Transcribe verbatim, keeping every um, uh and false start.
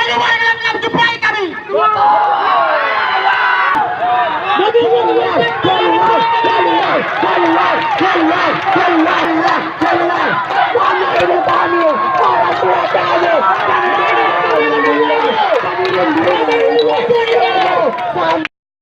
Keluar dalam jumpai kami. Keluar, keluar, keluar, keluar, keluar, keluar, keluar. Mana ibu kami? Orang tua kami. Kami rindu. Kami rindu.